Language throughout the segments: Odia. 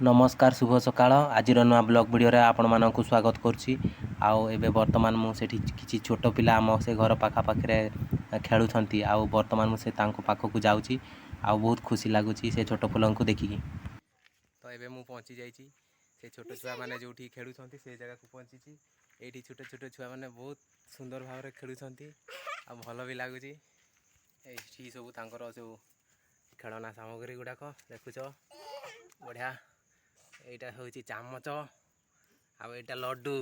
ନମସ୍କାର, ଶୁଭ ସକାଳ। ଆଜିର ନୂଆ ବ୍ଲଗ୍ ଭିଡ଼ିଓରେ ଆପଣମାନଙ୍କୁ ସ୍ୱାଗତ କରୁଛି। ଆଉ ଏବେ ବର୍ତ୍ତମାନ ମୁଁ ସେଠି କିଛି ଛୋଟ ପିଲା ଆମ ସେ ଘର ପାଖାପାଖିରେ ଖେଳୁଛନ୍ତି। ଆଉ ବର୍ତ୍ତମାନ ମୁଁ ସେ ତାଙ୍କ ପାଖକୁ ଯାଉଛି ଆଉ ବହୁତ ଖୁସି ଲାଗୁଛି ସେ ଛୋଟ ପିଲାଙ୍କୁ ଦେଖିକି। ତ ଏବେ ମୁଁ ପହଞ୍ଚି ଯାଇଛି ସେ ଛୋଟ ଛୁଆମାନେ ଯେଉଁଠି ଖେଳୁଛନ୍ତି, ସେ ଜାଗାକୁ ପହଞ୍ଚିଛି। ଏଇଠି ଛୋଟ ଛୋଟ ଛୁଆମାନେ ବହୁତ ସୁନ୍ଦର ଭାବରେ ଖେଳୁଛନ୍ତି ଆଉ ଭଲ ବି ଲାଗୁଛି। ଏଇଠି ସବୁ ତାଙ୍କର ସବୁ ଖେଳନା ସାମଗ୍ରୀ ଗୁଡ଼ାକ ଦେଖୁଛ, ବଢ଼ିଆ। ଏଇଟା ହେଉଛି ଚାମଚ ଆଉ ଏଇଟା ଲଡ଼ୁ,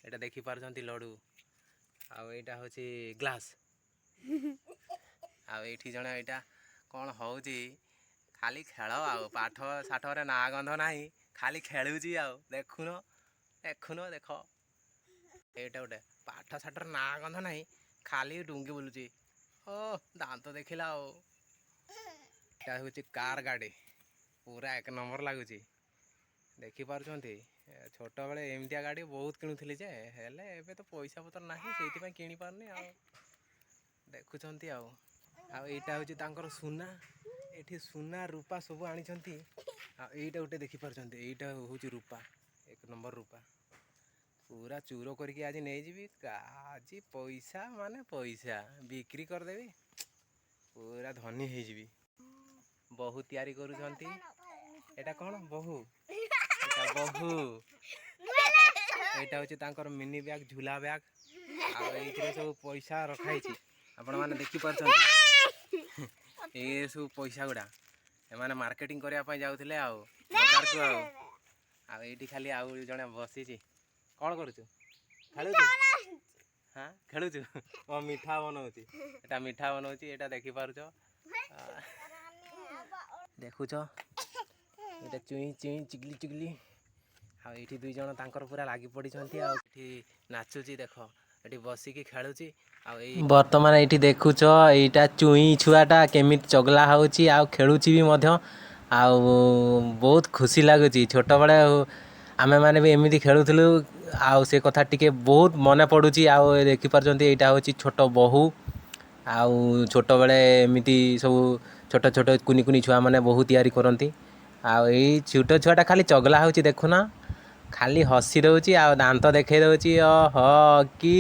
ଏଇଟା ଦେଖିପାରୁଛନ୍ତି ଲଡ଼ୁ। ଆଉ ଏଇଟା ହେଉଛି ଗ୍ଲାସ୍। ଆଉ ଏଇଠି ଜଣେ ଏଇଟା କ'ଣ ହେଉଛି, ଖାଲି ଖେଳ ଆଉ ପାଠ ସାଠରେ ନାଁ ଗନ୍ଧ ନାହିଁ, ଖାଲି ଖେଳୁଛି। ଆଉ ଦେଖୁନ ଦେଖୁନ, ଦେଖ, ଏଇଟା ଗୋଟେ ପାଠ ସାଠର ନାଁ ଗନ୍ଧ ନାହିଁ, ଖାଲି ଡୁଙ୍ଗି ବୁଲୁଛି। ଓ ଦାନ୍ତ ଦେଖିଲା। ଆଉ ଏଇଟା ହେଉଛି କାର୍ ଗାଡ଼ି, ପୁରା ଏକ ନମ୍ବର ଲାଗୁଛି, ଦେଖିପାରୁଛନ୍ତି। ଛୋଟବେଳେ ଏମିତିଆ ଗାଡ଼ି ବହୁତ କିଣୁଥିଲି ଯେ, ହେଲେ ଏବେ ତ ପଇସା ପତ୍ର ନାହିଁ, ସେଇଥିପାଇଁ କିଣିପାରୁନି। ଆଉ ଦେଖୁଛନ୍ତି। ଆଉ ଆଉ ଏଇଟା ହେଉଛି ତାଙ୍କର ସୁନା। ଏଠି ସୁନା ରୂପା ସବୁ ଆଣିଛନ୍ତି। ଆଉ ଏଇଟା ଗୋଟେ ଦେଖିପାରୁଛନ୍ତି, ଏଇଟା ହେଉଛି ରୂପା, ଏକ ନମ୍ବର ରୂପା। ପୁରା ଚୁର କରିକି ଆଜି ନେଇଯିବି। ଆଜି ପଇସା ମାନେ ପଇସା ବିକ୍ରି କରିଦେବି, ପୁରା ଧନୀ ହେଇଯିବି। ବୋହୁ ତିଆରି କରୁଛନ୍ତି। ଏଇଟା କ'ଣ ବୋହୁ? ଏଇଟା ବୋହୁ। ଏଇଟା ହେଉଛି ତାଙ୍କର ମିନି ବ୍ୟାଗ୍, ଝୁଲା ବ୍ୟାଗ୍। ଆଉ ଏଇଥିରେ ସବୁ ପଇସା ରଖା ହେଇଛି, ଆପଣମାନେ ଦେଖିପାରୁଛନ୍ତି। ଏ ସବୁ ପଇସା ଗୁଡ଼ା ଏମାନେ ମାର୍କେଟିଂ କରିବା ପାଇଁ ଯାଉଥିଲେ ଆଉ ବଜାରକୁ। ଆଉ ଆଉ ଏଇଠି ଖାଲି ଆଉ ଜଣେ ବସିଛି। କ'ଣ କରୁଛୁ? ଖେଳୁଛୁ? ହଁ, ଖେଳୁଛୁ। ମୋ ମିଠା ବନଉଛି, ଏଟା ମିଠା ବନଉଛି। ଏଇଟା ଦେଖିପାରୁଛ, ଦେଖୁଛ, ଏଇଟା ଚୁଇଁ ଚୁଇଁ ଚିଗଲି ଚିଗଲି। ଆଉ ଏଇଠି ଦୁଇ ଜଣ ତାଙ୍କର ପୁରା ଲାଗି ପଡ଼ିଛନ୍ତି। ଆଉ ଏଠି ନାଚୁଛି ଦେଖ, ଏଠି ବସିକି ଖେଳୁଛି। ଆଉ ଏଇ ବର୍ତ୍ତମାନ ଏଇଠି ଦେଖୁଛ, ଏଇଟା ଚୁଇଁ ଛୁଆଟା କେମିତି ଚଗଲା ହେଉଛି ଆଉ ଖେଳୁଛି ବି ମଧ୍ୟ। ଆଉ ବହୁତ ଖୁସି ଲାଗୁଛି। ଛୋଟବେଳେ ଆମେମାନେ ବି ଏମିତି ଖେଳୁଥିଲୁ ଆଉ ସେ କଥା ଟିକେ ବହୁତ ମନେ ପଡ଼ୁଛି। ଆଉ ଦେଖିପାରୁଛନ୍ତି, ଏଇଟା ହେଉଛି ଛୋଟ ବୋହୂ। ଆଉ ଛୋଟବେଳେ ଏମିତି ସବୁ ଛୋଟ ଛୋଟ କୁନି କୁନି ଛୁଆମାନେ ବୋହୂ ତିଆରି କରନ୍ତି। ଆଉ ଏଇ ଛୋଟ ଛୁଆଟା ଖାଲି ଚଗଲା ହେଉଛି, ଦେଖୁନ, ଖାଲି ହସି ଦେଉଛି ଆଉ ଦାନ୍ତ ଦେଖେଇ ଦେଉଛି। ଓହ କି